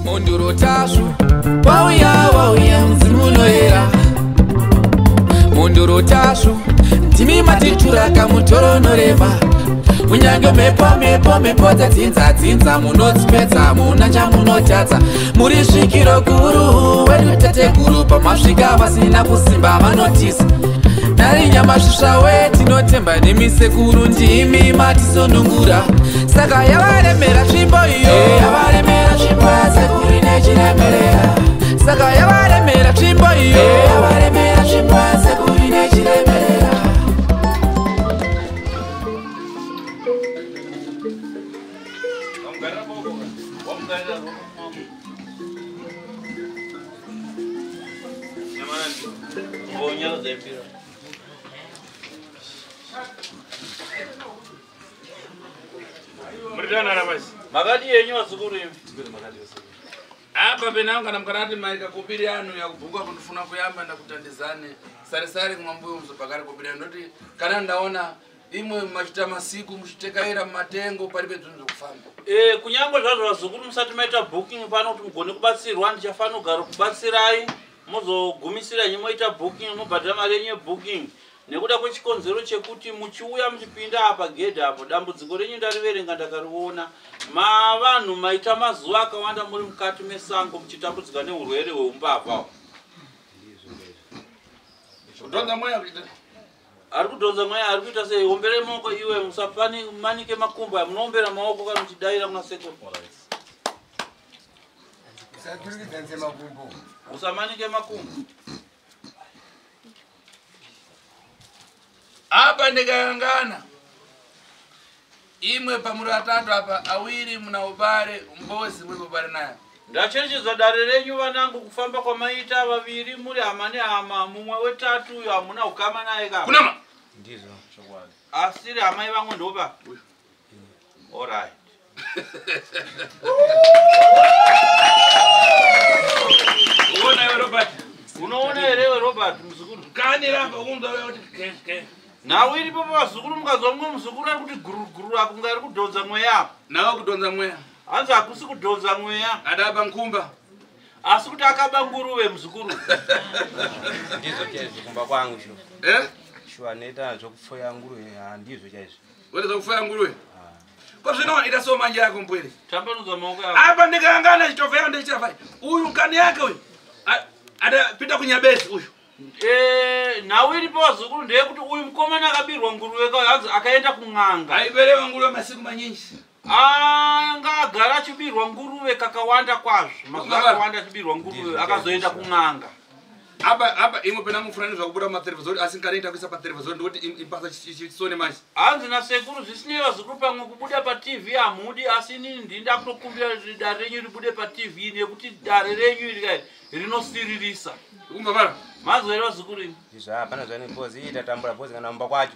Mhondoro Tasvu, wauya wauya mudzimu unoyera. Mhondoro Tasvu, ndimi matitura kamutoro unorema. Kunyange mhepo mhepo mhepo dzadzinza dzinza munodzipedza muna chamunotadza. Muri svikiro guru wedu tateguru, pamasvika vasina kusimba vanotisa. Nari nyamasvisva we tinotemba nemi sekuru, ndimi matisunungura. Saka yavaremera tsvimbo iyo, yavaremera tsvimbo yasekuru nechiremerera. Saka yavaremera tsvimbo iyo, yavaremera tsvimbo yasekuru nechiremerera. Makadi yenyu vazukuru imi. Apa penangu kana mukanati maika kopiri yanu yakubhuka kundifuna kuyamba ndakutandizane sare sare kumambuyo muzobhakari kopiri yanu ndoti kana ndaona imwe machita masiku muchitekaira mumatengo pari pedzvinhu zvekufamba. Kunyangwe zvazvo vazukuru musati maita booking pano kuti mugone kubatsirwa, ndichafanira kugara kubatsirai mozogumisira henyu moita booking mobhadhara mari yenyu yebooking. Nekuda kwechikonzero chekuti muchiuya muchipinda apa gedhi apo dambudziko renyu ndariverenga ndakariona. Mavanhu maita mazuva akawanda muri mukati mesango muchitambudzika neurwere hweumbavha. Kudhonza mweya kuita. Ari kudhonza mweya ari kuita sei? Ombere maoko iwe, musamanike makumbo aya, munoombera maoko kana muchidaira kuna sekuru. Usaturikidza makumbo. Usamanike makumbo. Apa ndikayangana imwe pamuri atatu apa awiri muna ubare mbozi muri ubare nayo. Ndacherechedza dare renyu vanangu kufamba kwamaita vaviri muri hama nehama, mumwe wetatu uyo hamuna ukama naye ka. Kunama. Ndizvo chokwadi. Asiri amai vamwe ndopa. All right. Uona iwe Robert. Unoona here iwe Robert muzukuru? Kani ramba unzwa kuti ke ke. Nhau iripo pavazukuru mukazwa mumwe muzukuru ari kuti gururu gururu apo kunge ari kudhonza mweya apo. Nawe kudhonza mweya. Hanzi hakusi kudhonza mweya. Adaba nkumba. Asi kuti akaba nguruve muzukuru. Ndizvo chaizvo kumba kwangu sho. Eh? Shuwa neta zvokufuya nguruve handizvo chaizvo. Wete zvokufuya nguruve? Ko zvino ita so manje yako mpwere. Tambanudza maoko yako. Apa ndikangana chitofa yangu ndichafa. Uyu nkani yake uyu. Adapinda kunyabezi uyu. Nhau iripo vazukuru ndeyekuti uyu mukomana akabirwa nguruve ka hanzi akaenda kun'anga. Aiberewa nguruve masiku manyinji. Anga agara achibirwa nguruve kakawanda kwazvo. Mazuva akawanda achibirwa nguruve akazoenda kun'anga. Apa apa imwe pena mufurani zvakubuda mumaterevhizori asi nkanoita kuisa paterevhizori ndikuti impasa chisone manje. Hanzi nasekuru zvisinei vazukuru pamwe kubuda paTV hamudi asi inini ndini ndakutokumbira kuti dare renyu ribude paTV nekuti dare renyu iri rinosiririsa. Kumba vara. Mazwa here vazukuru imi? Ndizvo hapana zvane bhozi iyi tatambura bhozi kana mumba kwacho.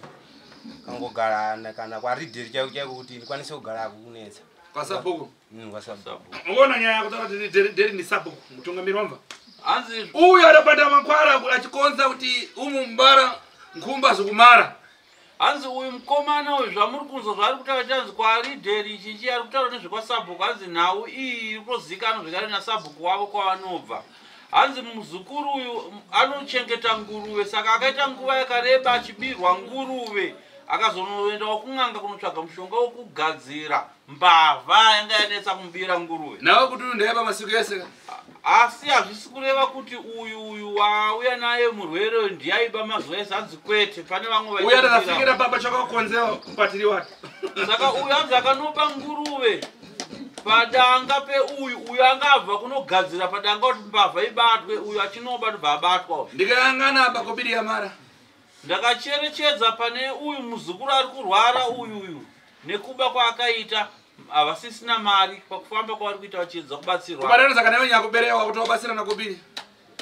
Kangogara kana kwaridheri chaiko chaiko kuti ndikwanise kugara kunetsa. Kwasabhuku. Kwasabhuku. Unoona nyaya yekutaura kuti deri ndi sabhuku mutungamiri wamva. Hanzi uyu anopanda makwara achikonza kuti umu mbara nkumba zvikumara. Hanzi uyu mukomana uyu zvamuri kunzwa zvaari kutaura chanzi kwaridheri ichichi ari kutaura nezvekwasabhuku. Hanzi nhau iyi iri kutozikanwa zvekare nasabhuku wavo kwavanobva. Hanzi muzukuru uyu anochengeta nguruve saka akaita nguva yakareba achibirwa nguruve akazonoendawo kun'anga kunotsvaga mushonga wekugadzira mbavha yanga yanetsa kumubira nguruve. Nawe kuti uyu ndaiba masiku ese. Asi hazvisi kureva kuti uyu uyu wauya naye murwere ndiye aiba mazuva ese. Hanzi kwete, pane vamwe Uyu atakafikira papa chakakonzewa kupatiri wake. Saka uyu hanzi akanoba nguruve padanga peuyu, uyu anga abva kunogadzira padanga kuti mbavha ibatwe, uyu achinoba ndobva abatwa. Ndikayangana apa kobiri yamara. Ndakacherechedza pane uyu muzukuru ari kurwara uyu uyu nekuba kwaakaita havasisina mari pakufamba kwavari kuita vachiedza kubatsirwa. Kubatanidza kana iwe nyakuberewa kuti wabatsirana kobiri.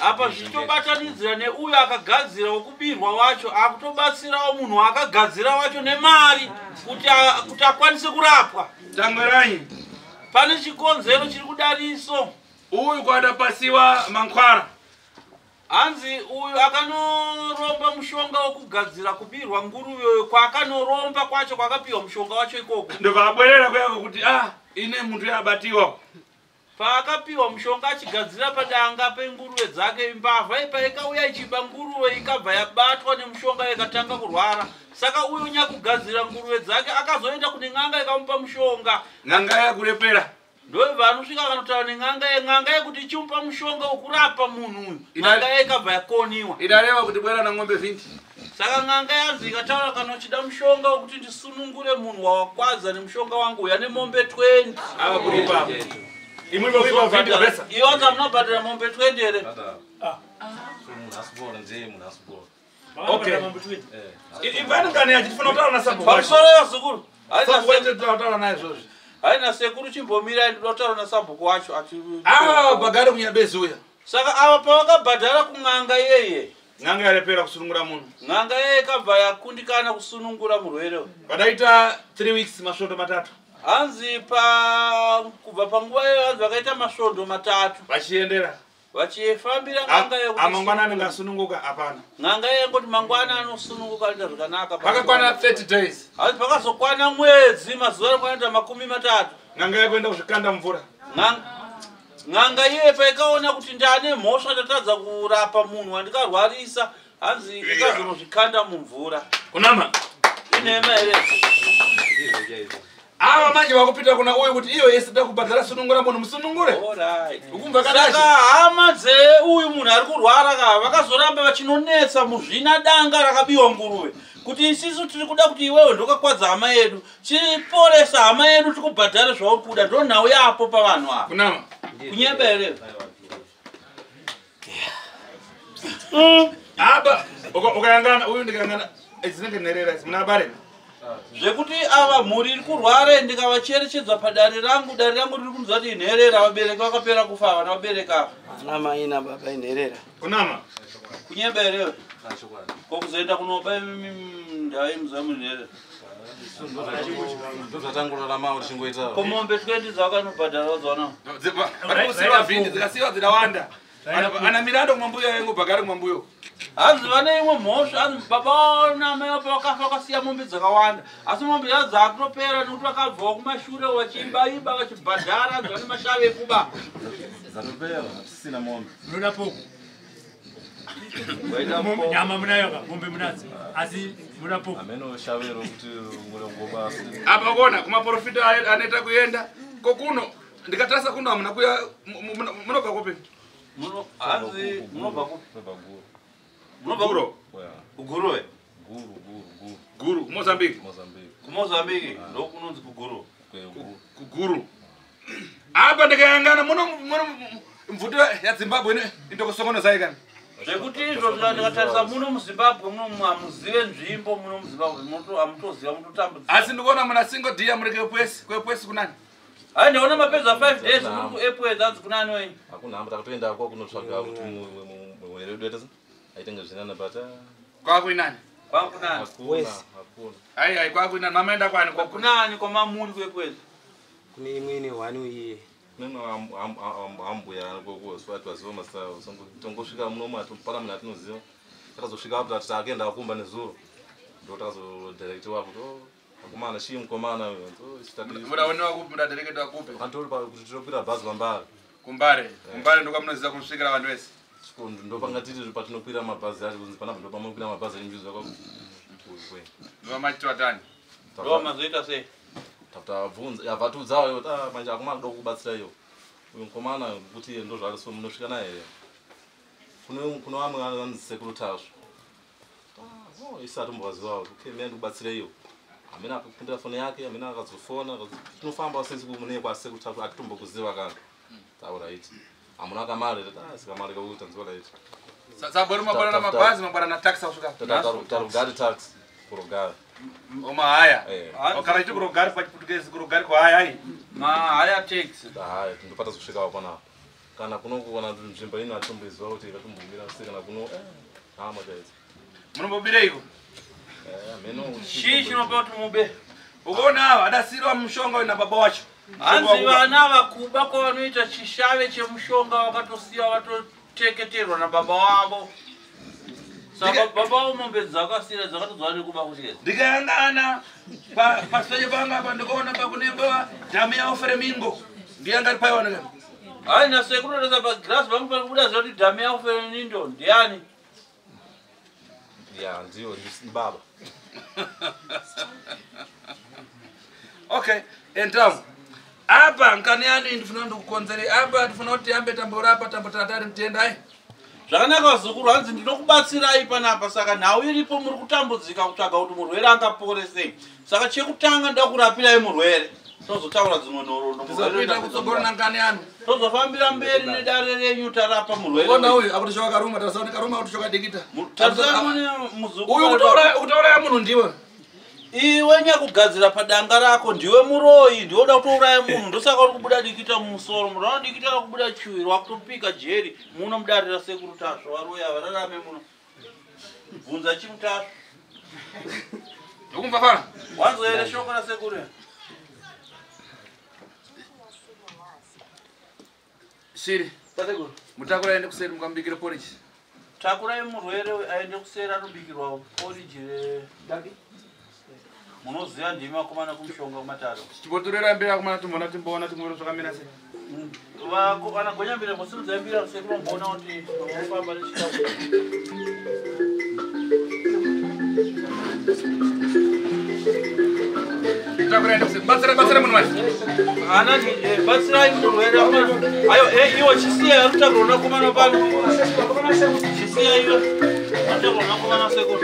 Apa zvichitobatanidzira neuyu akagadzira wokubirwa wacho akutobatsirawo munhu akagadzira wacho nemari kuti akwanise kurapwa. Tangweranyi. Pane chikonzero chiri kudariso. Uyu kwadapasiwa mankwara. Hanzi uyu akanoromba mushonga wokugadzira kubirwa nguruve kwaakanoromba kwacho kwakapiwa mushonga wacho ikoko. Ndobva abwerera kuyako kuti ine muntu yabatiwa. Paakapiwa mushonga achigadzira padanga penguruve dzake, mbavha paikauya ichiba nguruve ikabva yabatwa nemushonga ikatanga kurwara. Saka uyu nyakugadzira nguruve dzake akazoenda kune n'anga ikamupa mushonga. N'anga yakurepera. Ndobva anosvika akanotaura nen'anga yen'anga yekuti ichimupa mushonga wekurapa munhu uyu. N'anga ikabva yakoniwa. Idareva kuti bwera na ng'ombe 20. Saka n'anga yanzi ikataura kana uchida mushonga wekuti ndisunungure munhu wawakwadza nemushonga wangu uya nemombe 20. Ava kuripa. Imwe vokuipa 20 kabisa. Iwe wanzi hamunabhadhara mombe 20 here? Okay. Ivani ngani yachitifuna kutaura na sabhuku. Pamusoro yevazukuru. Sabhuku wacho tinotaura naye izvozvi. Haina sekuru chimbomirai ndinoda kutaura nasabhuku wacho ati. Ah, bagare kunyabezi uya. Saka ava pavakabhadhara kun'anga iyeye. N'anga yarepera kusunungura munhu. N'anga iyeye ikabva yakundikana kusunungura murwere uyu. Vadaita 3 weeks masvondo matatu. Hanzi kubva panguva iyoyo hanzi vakaita masvondo matatu. Vachiendera. Vachifambira n'anga yekuti Amangwana anenge asununguka hapana. N'anga iye ngoti mangwana anosununguka anoita zvakanaka. Pakakwana 30 days. Hanzi pakazokwana mwedzi mazuva anokwana 30. N'anga yakuenda kuzvikanda mvura. N'anga iye paikaona kuti ndane mhosva ndatadza kurapa munhu wandikarwarisa, hanzi ikazonozvikanda mumvura. Kunama. Inhema here? Ava manje vakupita kuna uyu kuti iyo yese takubhadhara sunungura munhu musunungure. Alright. Ukumva kadachi. Saka hama dzeuyu munhu ari kurwara ka vakazoramba vachinonetsa muzvina danga rakabiwa nguruve kuti isisu tiri kuda kuti iwewe ndokakwadza hama yedu, chiporesa hama yedu tikubhadhare zvauri kuda. Ndo nhau yapo pavanhu ava. Kunama. Kunyeba here? Aba ukayangana uyu ndikayangana dzinenge nherera idzi muna bare. Zvekuti ava mhuri iri kurwara ndikavacherechedza padare rangu, dare rangu riri kunzwa kuti inherera, vabereki vakapera kufa havana vabereki ava. Ana mai nababa inherera. Kunama. Kunyeba here? Ko kuzoenda kunoba ndau yemuzuva munherera. Ndozvatangorarama tichingoita. Ko mombe 20 dzawakanobhadhara wadzaona? Varikusiiwa vhindi dzikasiiwa dzidawanda. Ana mirando kumambuyo yengu bhagari kumambuyo. Hanzi vane imwe mhosva, hanzi baba namai vapo vakafa vakasiya mombe dzakawanda, asi mombe dzacho dzakutopera nekuti vakabvawo kumashure vachiiba vachibhadhara, hanzi vane mashavi ekuba. Dzatopera, hatisisina mombe. Munoda poko. Nyama munayo ka, mombe munadzo. Asi munoda poko. Hameno shavero kuti ngoba. Apa kuona kumaprofita anoita kuenda kokuno ndikatarisa kuno hamuna kuya munobva kupi? Hanzi munobva kupi? Munobva Guru. Munobva Guru. Kuguruve? Guru, Guru, Guru. Guru, kuMozambique. Mozambique. KuMozambique ndokunonzi kuGuru. Kuguru. Apa ndikayangana muno muno mvuto yaZimbabwe ino indokosongono kana. Zvekuti izvo ndikatarisa muno muZimbabwe muno hamuzive nzvimbo muno muZimbabwe hamutoziva mutotambudzika. Asi ndikuona muna single dia muri kwepwesi, kwepwesi kunani? Hai ndaona mapedza 5 days muri kuEpworth hanzi kunani wenyu? Hakuna hamba takatoenda kwa kunotsvaga kuti mwere wedu aita aitenge zvinana but Kwakuinani? Kwakunani? Hakuna, hakuna. Ai ai kwakuinani mamaenda kwani kwa Kunani kwamamuri kuEpworth? Kune imwe ine 1 year. Neno ambuya kokuwa atiwaziva mazita avo. Tongosvika muno pana munhu atinoziva. Takazosvika apo tati takuenda kumba nezuro. Ndo takazodirectiwa kuti oh akomana chii mukomana uyu. Mudaonewa kupi mudadereketwa kupi? Kantori kuti tinokwira bhazi pambare. Kumbare. Kumbare ndokwamunoziva kunosvikira vanhu vese. Ndopanga tiri patinokwira mabhazi acho kunzi panapa ndopamunokwira mabhazi enjuzu akwa. Ndopamachitwa tani. Ndomazoita sei? Tabvunza yavatiudzawo kuti ah manje akomana kuda kukubatsira iyo. Uyu mukomana kuti iye ndozvaari so munosvika naye here? Kune vamwe vanonzi sekuru Tasvu. Oh isi atombovazivawo kuti okay mina ndikubatsire iyo. Hamena akapindira foni yake, hamena akazofona, tinofamba sesi mune kwa sekuru Tasvu atitombokuziva kana. Taura iti. Hamuna kamari, tati sikamari kakuti tanziwa right. Sabori mabwana na mabhazi mabwana na taxi kusvika. Tarugari taxi kurugari. Omahaya. Kana chiti kurugari pachiputukezi kurugari kwa haya ai. Mahaya taxi. Haya ndopata kusvika panapa. Kana kuno kuona nzvimbo ino atomboiziva kuti ikatombomira sei kana kuno hama chaidzo. Munombobireiko? Hameno. Chii chinopa kuti mube? Ukaona ava adasirwa mushonga na baba wacho. Hanzi vana vakuba kwavanoita chishave chemushonga vakatosiya vatoteketerwa nababa wavo. Saka baba vavo mombe dzakasira dzakatodzwa nekuba kuti Ndikayangana pasiteje panga apa ndikaona pakunemba dhamu yawo Flamingo. Ndiyanga ri paiwana kana. Hayi nasekuru resa pagirazi vangu pari kubuda zva kuti Damiao Fernindo ndiani? Ya, ndiyo baba. Okay, entamu. Apa nkani yani ndifuna ndikukonzere apa ndifuna kuti ambe tamborapa tambotatari mutenda ai. Zvakanaka vazukuru, hanzi ndinokubatsirai panapa. Saka nhau iripo, muri kutambudzika kutsvaga kuti murwere angapore sei. Saka chekutanga ndoda kurapirai murwere, tozotaura dzimwe nhoroondo. Tizokuita kutsogoro nankani yanu. Tozofambira mberi nedare renyu tarapa murwere. Ona uyu akuti shoka karuma, tasaone karuma akuti shoka dikita. Tarisai mune muzukuru. Uyu kutauraya munhu ndiwe. Iwe nyakugadzira padanga rako ndiwe muroyi, ndiwe uda kutouraya munhu, ndosaka uri kubuda dikita mumusoro. Munhu anoda dikita rakubuda chuwi rwakutopika jeri muno mudare rasekuru Tasvu. Varoyi havararame muno. Bvunza chimutasvu. Ndokumva fana. Wanzwa here shoko rasekuru? Shiri. Tateguru. Mutakura aende kuseri mukamubikire porridge. Takurai murwere aende kuseri anobikirwa porridge re munoziva ndimi vakomana kumushonga kumataro. Chibotorera mbira akomana timboona timboona timboona zvakamira sei. Vana gonyambira mbosimudzai mbira sekuru mboona kuti mufamba nechikafu. Takura aende kuseri. Batsira batsira munhu wacho. Ana batsirai murwere akomana. Ayo iwe chisiya ari kutakura unakomana pano. Chisiya iwe. Akutakura unakomana sekuru.